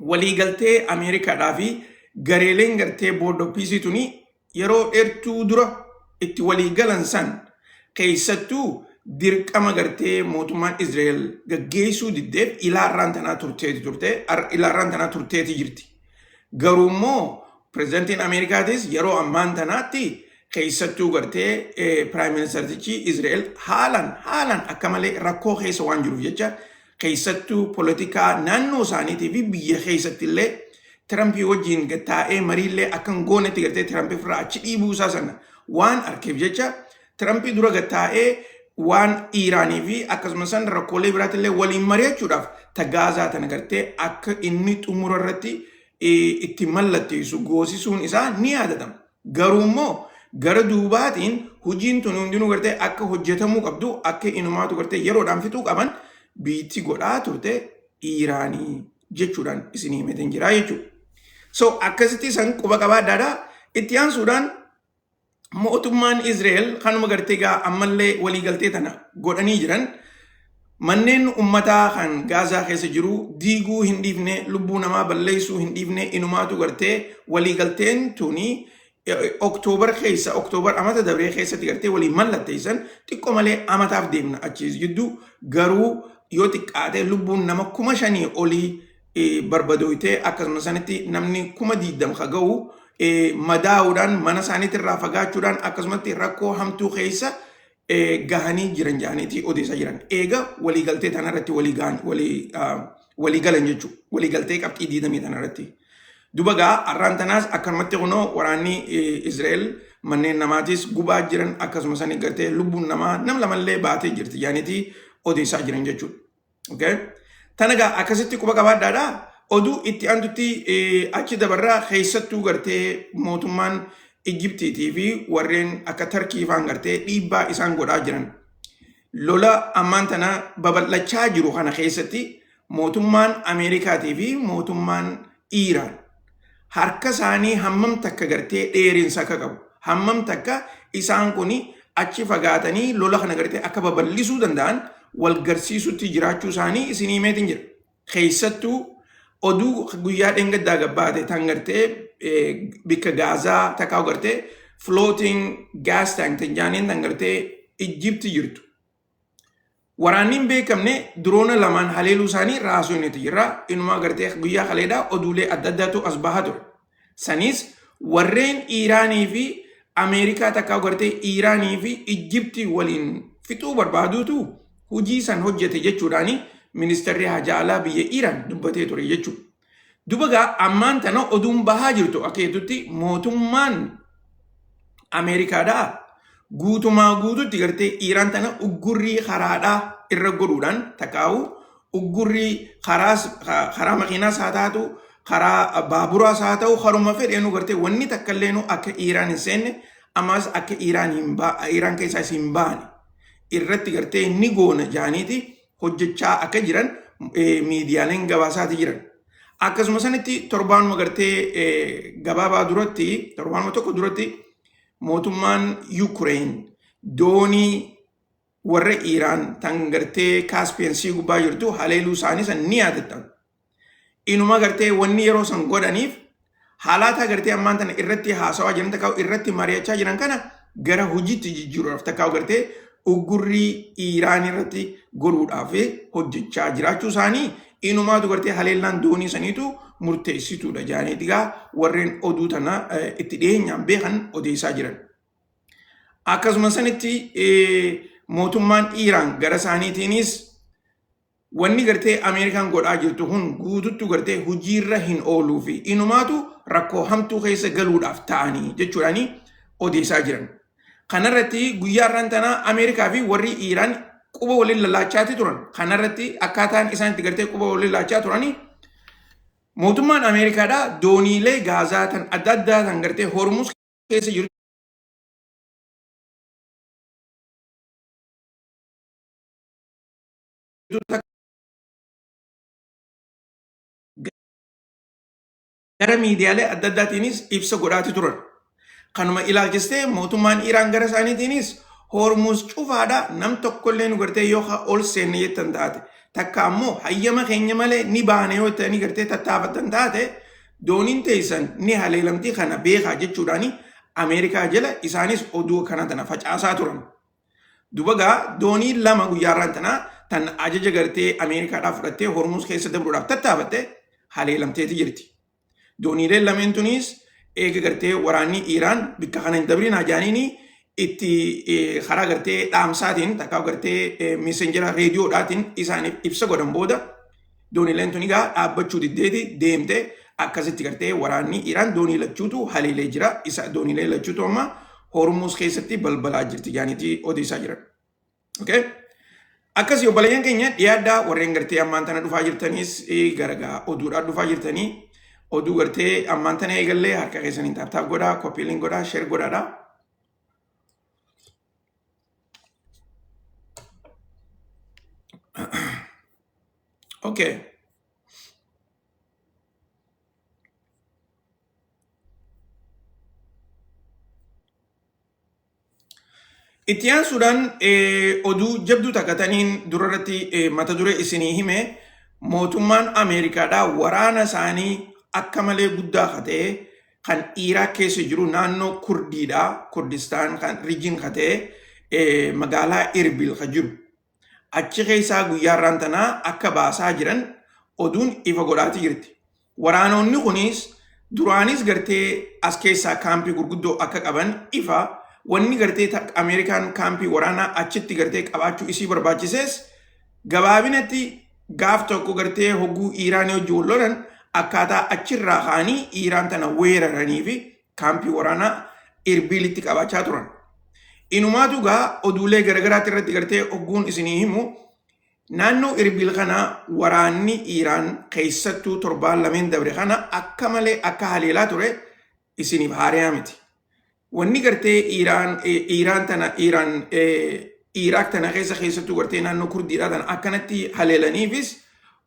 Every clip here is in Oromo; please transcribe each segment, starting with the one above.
Waliigaltee Ameerikaadhaa fi gareeleen gartee Board of Peace tuni yeroo dheertuu dura itti waliigalan san keessattuu dirqama gartee mootummaan Israel gaggeessuu diddeef ilaarraan tanaa turteeti turte ilaarraan tanaa turteeti jirti. Garuu immoo pirezidantiin Ameerikaatis yeroo ammaan tanaatti keessattuu gartee piraayim ministeertichi Israel haalan haalan akka malee rakkoo keessa waan jiruuf jecha keessattuu polotikaa naannoo isaaniitii fi biyya keessatti illee Tirampii wajjin gad taa'ee mariillee akka hin goonetti gartee Tirampii ofirraa achi dhiibuu isaa sana waan arkeef jecha Tirampii dura gad taa'ee waan Iiraanii fi akkasuma san rakkoolee biraatti illee waliin mari'achuudhaaf ta Gaazaa tana gartee akka inni xumura irratti itti mallatteessu goosisuun isaa ni yaadatama. Garuu immoo gara duubaatiin hojiin tun hundinuu gartee akka hojjetamuu qabdu akka inumaatu gartee yeroodhaan fixuu qaban biitti godhaa turte Iiraanii jechuudhaan isin himeetiin jira jechuudha. So akkasitti san quba qabaadhaadha. Itti aansuudhaan mootummaan Israa'el kanuma gartee gaa ammallee waliigaltee tana godhanii jiran manneen ummataa kan Gaazaa keessa jiru diiguu hin dhiifne, lubbuu namaa balleessuu hin dhiifne, inumaatu gartee waliigalteen tuni Oktoobar keessa, Oktoobar amata dabree keessatti gartee waliin mallatteessan xiqqoo malee amataaf deemna achiis jidduu garuu yoo xiqqaate lubbuun nama 5,000 olii barbadooytee akkasuma sanitti namni 20,000 ka ga'u madaa'uudhaan mana isaaniitirraa fagaachuudhaan akkasumatti rakkoo hamtuu keessa gahanii jiran jedhaniiti odeessaa jiran. Eega waliigaltee tanarratti walii gahan walii walii galan jechuudha. Waliigaltee qabxii diidamii tanarratti. Duba gaa har'aan tanaas akkanumatti kunoo waraanni Israa'el manneen namaatis gubaa jiran akkasuma sani gartee lubbuun namaa nam lamallee baatee jirti jedhaniiti odeessaa jiran jechuudha. Okay? Tana gaa akkasitti quba qabaadhaadha. Oduu itti aantutti achi dabarraa keessattuu gartee mootummaan Ijibtiitii fi warreen akka Tarkii faan gartee dhiibbaa isaan godhaa jiran. Lola ammaan tana babal'achaa jiru kana keessatti mootummaan Ameerikaatii fi mootummaan Iiraan harka isaanii hammam takka gartee dheerinsa akka qabu hammam takka isaan kun achi fagaatanii lola kana gartee akka babal'isuu danda'an wal garsiisutti jiraachuu isaanii isinii himeetiin jira. Keessattuu oduu guyyaa dheengaddaa gabbaate tan gartee bikka Gaazaa takkaa gartee floating gas tank tan jaaniin tan gartee Ijjibti jirtu. Waraanni hin beekamne diroona lamaan haleeluu isaanii raasuunitu jira. Inumaa gartee guyyaa kaleedhaa oduulee adda addaatu as bahaa ture. Sanis warreen Iiraanii fi Ameerikaa takkaa gartee Iiraanii fi Ijjibti waliin fixuu barbaaduutu hojii san hojjete jechuudhaani ministeerri haajaa alaa biyya Iiraan dubbatee ture jechuudha. Duba gaa ammaan tana oduun bahaa jirtu akka jettutti mootummaan Ameerikaadhaa guutumaa guututti gartee Iiraan tana uggurrii karaadhaa irra godhuudhaan takkaa'u uggurrii karaas karaa makiinaas haa taatu karaa baaburaas haa ta'u karuma fedheenu gartee wanni takka illeenuu akka Iiraan hin seenne ammaas akka Iiraan hin Iiraan keessaas hin baane irratti gartee ni goona jaaniiti hojjechaa akka jiran miidiyaaleen gabaasaati jiran. Akkasuma sanitti torbaanuma gartee gabaabaa duratti torbaanuma tokko duratti mootummaan Yukureen doonii warra Iiraan tan gartee Kaaspiyeen Sii gubbaa jirtu haleeluu isaanii san ni yaadattan. Inuma gartee wanni yeroo san godhaniif haalaataa gartee ammaan tana irratti haasawaa jiran takkaa irratti mari'achaa jiran kana gara hojiitti jijjiiruudhaaf takkaa gartee uggurrii Iiraan irratti godhuudhaaf hojjechaa jiraachuu isaanii inumaatu gartee haleellaan doonii saniitu murteessituudha jedhaniiti gaa warreen oduu tana itti dhiyeenyaan beekan odeessaa jiran. Akkasuma sanitti mootummaan Iiraan gara isaaniitiinis Wanni gartee Ameerikaan godhaa jirtu kun guututtu gartee hojiirra hin ooluu fi inumaatu rakkoo hamtuu keessa galuudhaaf ta'anii jechuudhaani odeessaa jiran. Kanarratti guyyaa har'aan tanaa Ameerikaa fi warri Iiraan quba waliin lallaachaati turan. Kanarratti akkaataan isaan itti gartee quba waliin laachaa turanii mootummaan Ameerikaadhaa dooniilee Gaazaa tan adda addaa tan gartee Hormuz keessa jirtu gara miidiyaalee adda addaatiinis ibsa godhaati turan. Kanuma ilaalchistee mootummaan Iraan gara isaaniitiinis Hormuz cufaadha nam tokkollee nu gartee yoo ol seenne jettan taate Takka ammoo hayyama keenya malee ni baane yoo ta'anii gartee tattaafattan taate dooniin teessan ni haleelamtii kana beekaa jechuudhaani Ameerikaa jala isaanis oduu kana tana facaasaa turan. Duba gaa doonii lama guyyaa irraan tanaa tan ajaja gartee Ameerikaadhaa fudhattee Hormuuz keessa dabruudhaaf tattaafatte haleelamteeti jirti. Dooniileen lameen tunis eega gartee waraanni Iiraan bikka kana hin dabrinaa jaaniini itti karaa gartee dhaamsaatiin takkaa gartee meesenjera reediyoodhaatiin isaaniif ibsa godhan booda dooniileen tun egaa dhaabbachuu diddeeti deemte akkasitti gartee waraanni Iiraan doonii lachuutu haleelee jira. Isa dooniilee lachuutu amma Hormuuz keessatti balbalaa jirti jaaniiti odeessaa jiran. Okay? Akkasii obboleeyyan keenya dhiyaadhaa warreen gartee ammaan tana dhufaa jirtanis garagaa oduudhaan dhufaa jirtanii oduu gartee ammaan tana eegallee harka keessaniin taaptaap godhaa koppii link godhaa sheer godhaadha. Okay. Itti aansuudhaan oduu jabduu takka taniin durarratti mata duree isinii hime mootummaan Ameerikaadhaa waraana isaanii akka malee guddaa ka ta'e kan Iiraak keessa jiru naannoo Kurdiidhaa Kurdistaan kan riijin ka ta'e magaalaa Irbil ka jiru achi keessaa guyyaa irraan tanaa akka baasaa jiran oduun ifa godhaati jirti. Waraanonni kunis duraanis gartee as keessaa kaampii gurguddoo akka qaban ifa wanni gartee Ameerikaan kaampii waraanaa achitti gartee qabaachuu isii barbaachisees gabaabinatti gaaf tokko gartee hogguu Iiraanii wajjin wal lolan akkaataa achirraa ka'anii Iiraan tana weeraranii fi kaampii waraanaa Irbiilitti qabaachaa turan. Inumaatu gaa oduulee garagaraatti irratti gartee hogguun isinii himu naannoo Irbiil kana waraanni Iiraan keessattuu torbaan lameen dabre kana akka malee akka haleelaa ture isiniif haariyaa miti. Wanni gartee Iiraan Iiraan tana Iiraan Iiraaq tana keessa keessattuu gartee naannoo Kurdiidhaa tana akkanatti haleelaniifis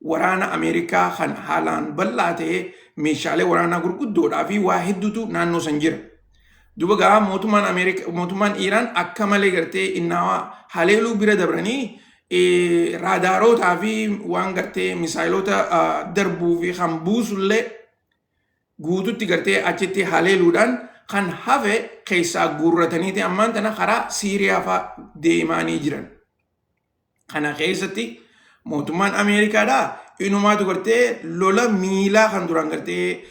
waraana Ameerikaa kan haalaan bal'aa ta'e meeshaalee waraanaa gurguddoodhaa fi waa hedduutu naannoo san jira. Duba gaa mootummaan Ameerika mootummaan Iiraan akka malee gartee innaawaa haleeluu bira dabranii raadaarootaa fi waan gartee misaayilota darbuu fi kan buusullee guututti gartee achitti haleeluudhaan kan hafe keessaa guurrataniiti ammaan tana karaa Siiriyaa fa'aa deemaanii jiran. Kana keessatti mootummaan Ameerikaadhaa inumaatu gartee lola miilaa kan duraan gartee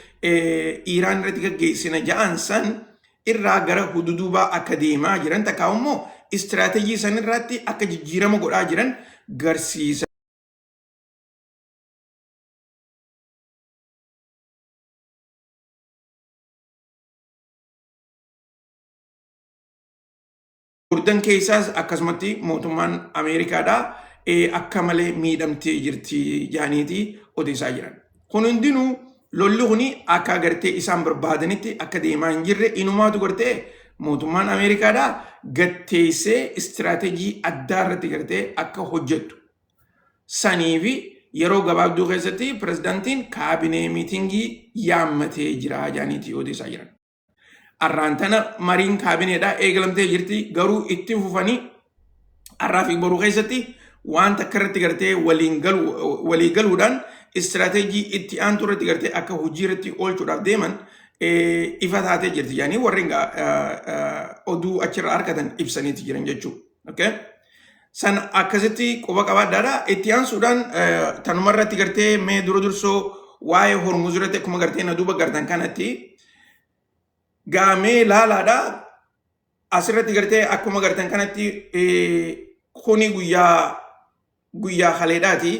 Iiraan irratti gaggeessina ja'an san irraa gara hududuubaa akka deemaa jiran takkaa immoo istiraateejii san irratti akka jijjiirama godhaa jiran garsiisa. Jordan keessaas akkasumatti mootummaan Ameerikaadhaa akka malee miidhamtee jirti jaaniiti odeessaa jiran. Kun hundinuu lolli kun akka gartee isaan barbaadanitti akka deemaa hin jirre inumaatu gartee mootummaan Ameerikaadhaa gatteessee istiraateejii addaa irratti gartee akka hojjettu. Sanii fi yeroo gabaabduu keessatti pirezidaantiin kaabinee miitingii yaammatee jira jaaniiti odeessaa jiran. Arraan tana mariin kaabineedhaa eegalamtee jirti garuu itti fufanii arraa fi boruu keessatti waan takka irratti gartee waliin galu walii galuudhaan istiraateejii itti aantu irratti gartee akka hojii irratti oolchuudhaaf deeman ifa taatee jirti yaanii warreen oduu achirraa argatan ibsaniiti jiran jechuudha. Okay? San akkasitti quba qabaadhaadha. Itti aansuudhaan tanuma irratti gartee mee dura dursoo waa'ee Hormuz irratti akkuma gartee na duuba gartan kanatti gaamee laalaadha. Asirratti gartee akkuma gartan kanatti kuni guyyaa guyyaa kaleedhaati.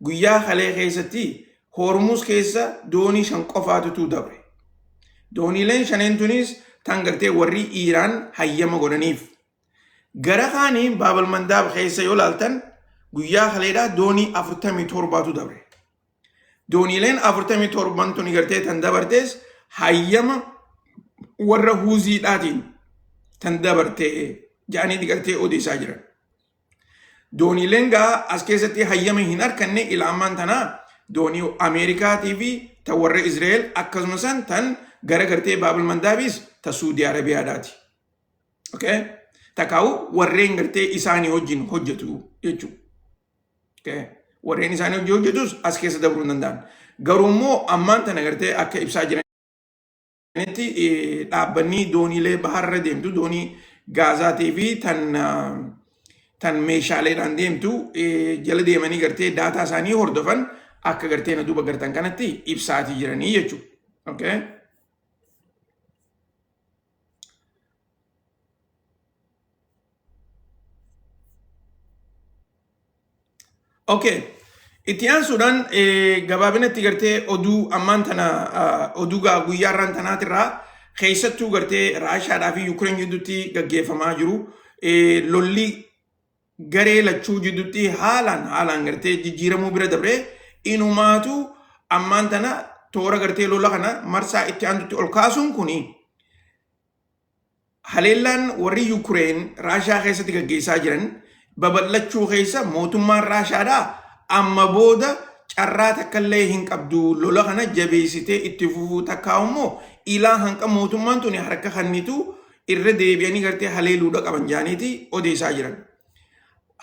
Guyyaa kalee keessatti Hormuz keessa doonii 5 qofaatutu dabre. Dooniileen shaneen tunis tan gartee warri Iiraan hayyama godhaniif. Gara kaaniin Baabal Mandaab keessa yoo laaltan guyyaa kaleedhaa doonii 47tu dabre. Dooniileen 47 tuni gartee tan dabartes hayyama warra huuziidhaatiin tan dabarte jedhanii gartee odeessaa jiran. Dooniileen gaa as keessatti hayyama hin arkanne ila ammaan tanaa doonii Ameerikaatii fi ta warra Israa'el akkasumas tan gara gartee Baabal Mandaabiis ta Suudii Arabiyaadhaati. Okay? Takaawu warreen gartee isaanii wajjin hojjetu jechuudha. Okay? Warreen isaanii hojii hojjetus as keessa dabruu hin danda'an. Garuu immoo ammaan tana gartee akka ibsaa jiranitti dhaabbanni dooniilee baharra deemtu doonii Gaazaatii fi tan tan meeshaaleedhaan deemtu jala deemanii gartee daataa isaanii hordofan akka gartee na duuba gartan kanatti ibsaatii jiranii jechuudha. Okay. Okay. Itti aansuudhaan gabaabinatti gartee oduu ammaan tana oduu gaa guyyaa irraan tanaatirraa keessattuu gartee Raashaadhaa fi Yuukireen gidduutti gaggeeffamaa jiru. Lolli garee lachuu gidduutti haalaan haalaan gartee jijjiiramuu bira dabree inumaatu ammaan tana toora gartee lola kana marsaa itti aantutti ol kaasuun kuni haleellaan warri Yuukireen Raashaa keessatti gaggeessaa jiran babal'achuu keessa mootummaan Raashaadhaa amma booda carraa takkallee hin qabdu lola kana jabeessitee itti fufuu takkaa immoo ilaa hanqa mootummaan tuni harka kannitu irra deebi'anii gartee haleeluudha qaban jaaniiti odeessaa jiran.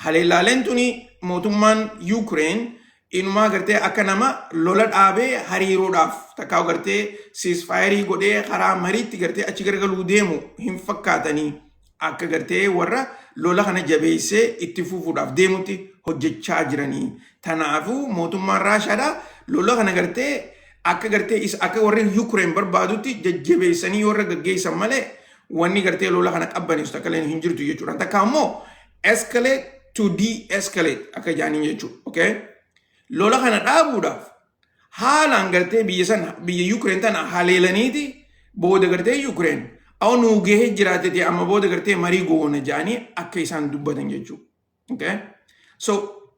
Haleellaaleen tuni mootummaan Yuukireen inumaa gartee akka nama lola dhaabee hariiroodhaaf takkaa gartee siisfaayerii godhee karaa mariitti gartee achi garagaluu deemu hin fakkaatanii akka gartee warra lola kana jabeessee itti fufuudhaaf deemutti hojjechaa jiranii. Tanaafuu mootummaan Raashaadhaa lola kana gartee akka gartee isa akka warri Yuukireen barbaadutti jajjabeessanii warra gaggeessan malee wanni gartee lola kana qabbaneessu takka illee hin jirtu jechuudha. Takka immoo escalate to de-escalate akka jaaniin jechuudha. Okay? Lola kana dhaabuudhaaf haalaan gartee biyya sana biyya Yuukireen tana haleelaniiti booda gartee Yuukireen aw nuu gahee jiraatete amma booda gartee marii goona jaanii akka isaan dubbatan jechuudha. Okay? So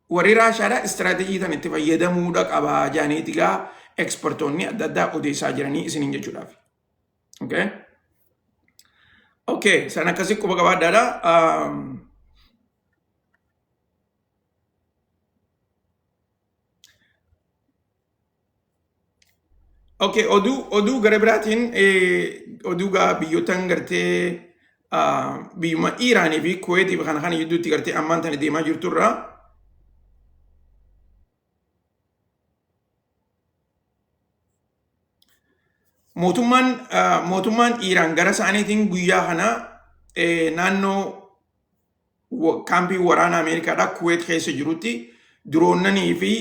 warri Raashaadha istiraatejii tan itti fayyadamuudha qabaa jaaniiti gaa ekspertoonni adda addaa odeessaa jiranii isiniin jechuudhaaf. Okay? Okay, san akkasii quba qabaadhaadha. Okay, oduu gara biraatiin oduu gaa biyyootan gartee biyyuma Iiraanii fi Kuweetii fi kana kana gidduutti gartee ammaan tana deemaa jirturraa Mootummaan Iiraan gara isaaniitiin guyyaa kana naannoo kaampii waraana Ameerikaadhaa Kuweet keessa jirutti diroonnanii fi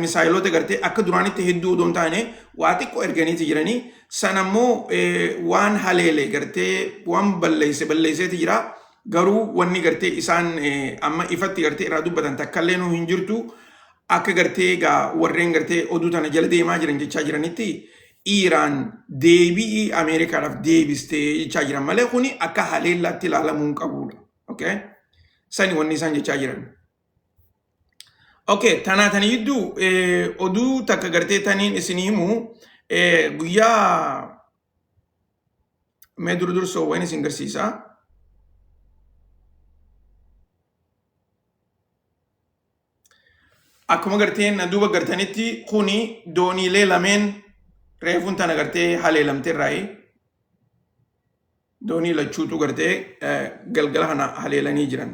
misaayilota gartee akka duraanitti hedduu odoo hin taane waa xiqqoo erganiiti jiranii sana immoo waan haleele gartee waan balleesse balleesseeti jira. Garuu wanni gartee isaan amma ifatti gartee irraa dubbatan takkallee nuu hin jirtu. Akka gartee egaa warreen gartee oduu tana jala deemaa jiran jechaa jiranitti Iiraan deebii Ameerikaadhaaf deebistee jechaa jiran malee kuni akka haleellaatti ilaalamuu hin qabudha. Okay? Sani wanni isaan jechaa jiran. Okay, tanaa tani gidduu oduu takka gartee taniin isinii himu guyyaa mee dur dursoo waan isin garsiisa. Akkuma garteen na duuba gartanitti kuni dooniilee lameen reefuun tana gartee haleelamte irraayi. Doonii lachuutu gartee galgala kana haleelanii jiran.